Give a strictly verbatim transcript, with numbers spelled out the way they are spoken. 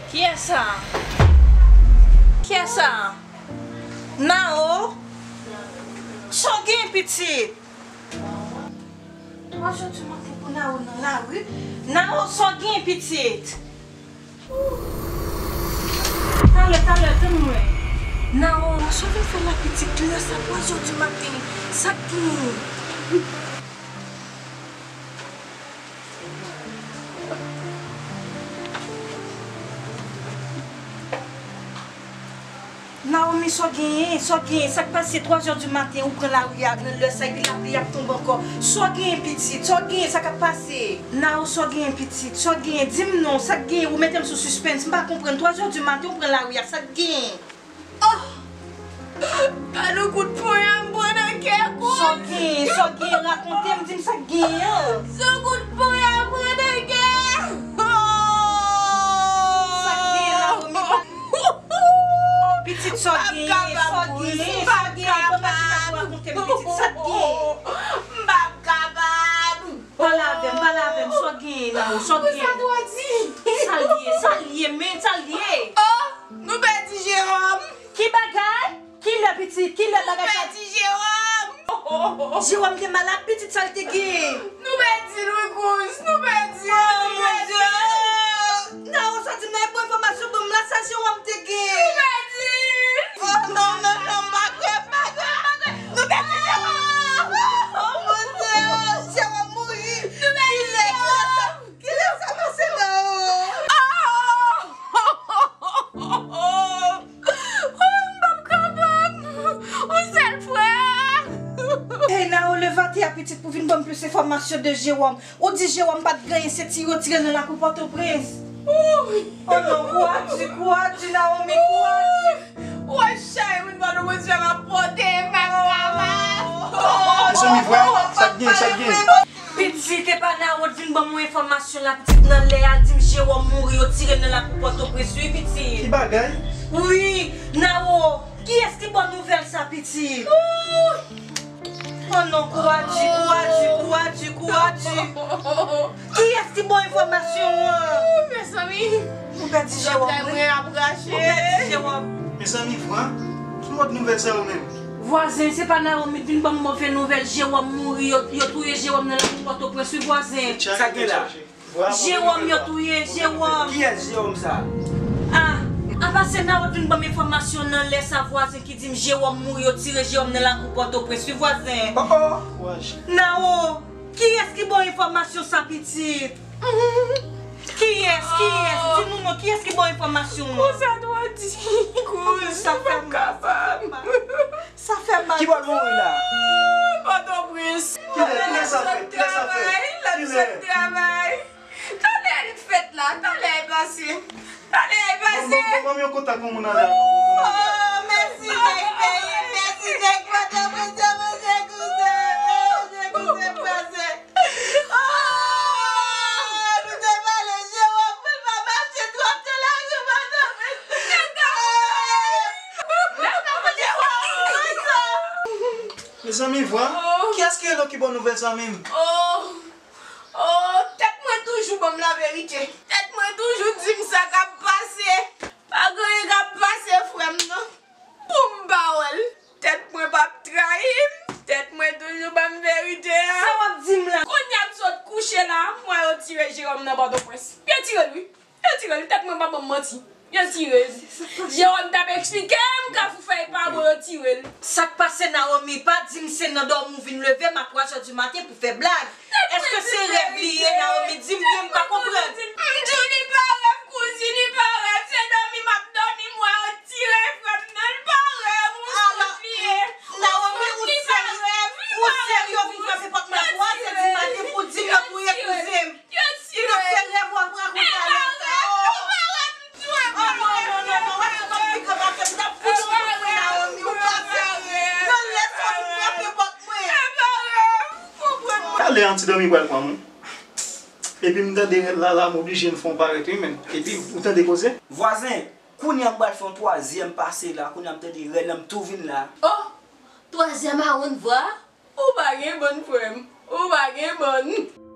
Kiyès sa? Kiyès sa? Nao? Sa w gen, pitit? Twa zè di maten pou Nao nan lari. Nao, sa w gen, pitit? Talè, talè, tann mwen. Nao, sa w vin fè la, pitit? Lè sa, twa zè di maten. Sa k gen? Naomi, sa w genyen? Sa w genyen? Sa k pase? Twa zè di maten, ou pran lari a nan lè sa, epi lapli ap tonbe ankò. Sa w genyen, pitit? Sa w genyen? Sa k ap pase? Nao, sa w genyen, pitit? Sa w genyen? Di m non, sa k genyen? Ou mete m sou sispens, m pa konprann. Twa zè di maten, ou pran lari a, sa k genyen? Oh! Gad yon kout ponya m pran nan kè, kouz. Sa w genyen? Sa w genyen? Rakonte m, di m sa k genyen an. Se yon kout ponya m pran nan kè. Oh! Sa k genyen, Naomi? Pitit, sa w genyen? Sa w genyen? Sa w genyen? Ban m chita pou rakonte m, pitit, sa k genyen? M p ap kapab. Pale avè m, pale avè m, sa w genyen, Nao? Sa w genyen? Pou sa twa di? Sa l ye? Sa l ye, men? Sa l ye? Oh! Nou pèdi Jewòm. Ki bagay? Kilè, pitit? Kilè bagay sa? Nou pèdi Jewòm. Jewòm te malad, pitit, sa l te gen? Nou pèdi l, wi, kouz. Nou pèdi l. Oh, mon Dieu. Nao, sa di m nan, e bon enfòmasyon ban m la, sa Jewòm te gen? Nou pèdi l. Oh, non, non, non, m pa kwè, m pa kwè, m pa kwè. Nou pèdi Jewòm. Oh, mon Dieu. Jewòm mouri. Nou pèdi Jewòm. Kilè sa pase, Nao? Oh! Oh, m p ap kapab! Yon sèl frè! Hey, Nao, leve atè a, pitit, pou vin ban m plis enfòmasyon de Jewòm. Ou di Jewòm pa t gen anyen, se tire yo tire l nan lakou Pòtoprens. Oh non, kou a di, kou a di, Naomi, kou a di. Wè, chay, moun Pòtoprens fè m ap pote, m p ap kapab. Mezanmi, vwa, sa k gen, sa k gen? Pitit, epa Nao t vin ban m yon enfòmasyon la, pitit, nan lè a, di m Jewòm mouri, yo tire l nan lakou Pòtoprens, wi, pitit. Ki bagay? Wi, Nao, kiyès ki ba w nouvèl sa, pitit? Oh non, kou a di, kou a di, kou a di, kou a di. Kiyès ki ba w enfòmasyon an? Mezanmi. Ou pèdi Jewòm, wi. Ou pèdi Jewòm. Mezanmi, vwa, ki mòd nouvèl sa yo menm? Vwazen, se pa Naomi t vin ban m move nouvèl, Jewòm mouri, yo, yo touye Jewòm nan lakou Pòtoprens, wi, vwazen. Sa gen la? Jewòm, yo touye Jewòm. Kiyès Jewòm sa? Ah, apa se Nao t vin ban m enfòmasyon nan lè sa, vwazen, ki di m Jewòm mouri, yo tire Jewòm nan lakou Pòtoprens, wi, vwazen. Oh, oh. Nao, kiyès ki ba w enfòmasyon sa, pitit? Kiyès, kiyès? Di nou non, kiyès ki ba w enfòmasyon an? Konsa twa di, kouz, m p ap kapab. Sa fè mal. Ki bò l mouri la? Pòtoprens. Kilè, kilè sa fèt? Kilè sa fèt? L ap sot travay. Talè l fèt la, talè l pase. Talè l pase. Ban m, ban m, ban m yon kontak yon moun anlè a. Oh, mèsi nèg peyi, mèsi nèg Pòtoprens, mèsi kouzen, mèsi kouzen pase. Oh, nou te pale Jewòm pou l pa mache twòp nan lari Pòtoprens. Mezanmi, vwa, kiyès ki rele w ki ba w nouvèl sa menm? Oh, oh, tèt mwen toujou ban m laverite. Tèt mwen toujou di m sa k ap pase. Pa gen anyen k ap pase, frè m, non. Pou m pa wè l, tèt mwen p ap trayi m, tèt mwen toujou ban m verite a. Sa w ap di m la? Kounye a m sot kouche la, m wè yo tire Jewòm nan Pòtoprens. Yo tire l, wi. Yo tire l, tèt mwen pa ban m manti. Yo tire l. Jewòm t ap eksplike m Kafou Fèy pa bon, yo tire l. Sa k pase, Naomi? Pa di m se nan dòmi w vin leve m a twa zè di maten pou fè blag. Èske se rèv li ye, Naomi? Di m byen, m pa konprann. M di w li pa rèv, kouzin, li pa rèv. Se dòmi m ap dòmi, m wè yo tire frè m nan, li pa rèv, yon fout li ye. Naomi, ou serye? Ou serye? Yo vin frape pòt mwen a twa zè di maten pou di m yo touye kouzen m. Yo tire. Donk se rèv w ap rakonte a lè sa. Oh, non, non, non, non, w ap fè kòm pi gran pase m, m t ap fout ou kout pwen, Naomi, ou pa serye. Nan lè sa w vin frape pòt mwen. Talè an ti dòmi pral pran m wi. Epi m tande rèl la la, m oblije m fè yon parèt wi menm. Epi ou tande koze? Vwazen, kounye a m pral fè yon twazyèm pase la, kounye a m tande rèl la, m tou vin la. Oh, twazyèm a on vwa? Ou pa gen bann frè m. Ou pa gen bann.